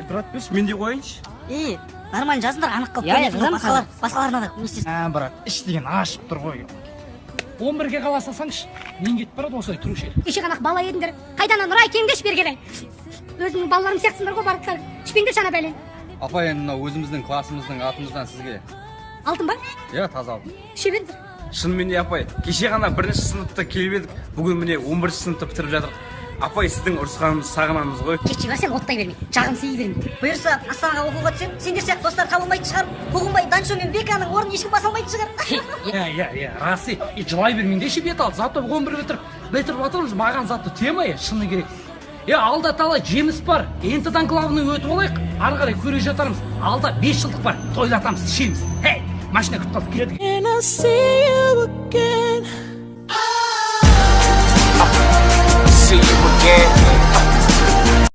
Брат, берші, мен де қояйыншы. Е, нормально жазыңдар, анық қылып. Иә, иә, көрмейтін жазамыз. Басқаларына да не істесін. Ә, брат, іш деген ашып тұр ғой. 11-ге қала салсаңшы, мен кетіп барады осылай тұрушы еді. Кеше ғана бала едіңдер. Қайда ана Нұрай, кеңдеш, бері келе. Өзімнің балаларым сияқтысыңдар ғой барлықтарың. Ішпеңдерші ана бәлені. Апай, енді мынау өзіміздің классымыздың атымыздан сізге. Алтын ба? Иә, таза алтын. Іше беріңдер. Шынымен де, апай, кеше ғана бірінші сыныпта келіп едік, бүгін міне 11-ші сыныпты бітіріп жатырық. Апай, сіздің ұрысқаныңызды сағынамыз ғой. Кетші бар, сен оттай бермей, жағын сый бермей. Бұйырса, Астанаға оқуға түсем, сендер сияқты достар таба алмайтын шығармын. Қуғынбай, Даншо мен Беканың орнын ешкім баса алмайтын шығар. Иә, рас. Е, жылай бермеңдерші, бет ал. Зато 11 бітіріп жатырмыз, маған зато тема, е, шыны керек. Е, алда талай жеміс бар. ЕНТ-дан главный өтіп алайық, ары қарай көре жатармыз. Алда 5 жылдық бар, тойлатамыз, ішеміз. Хей, машина күтіп қалды, кеттік. And I'll see you again. See you again.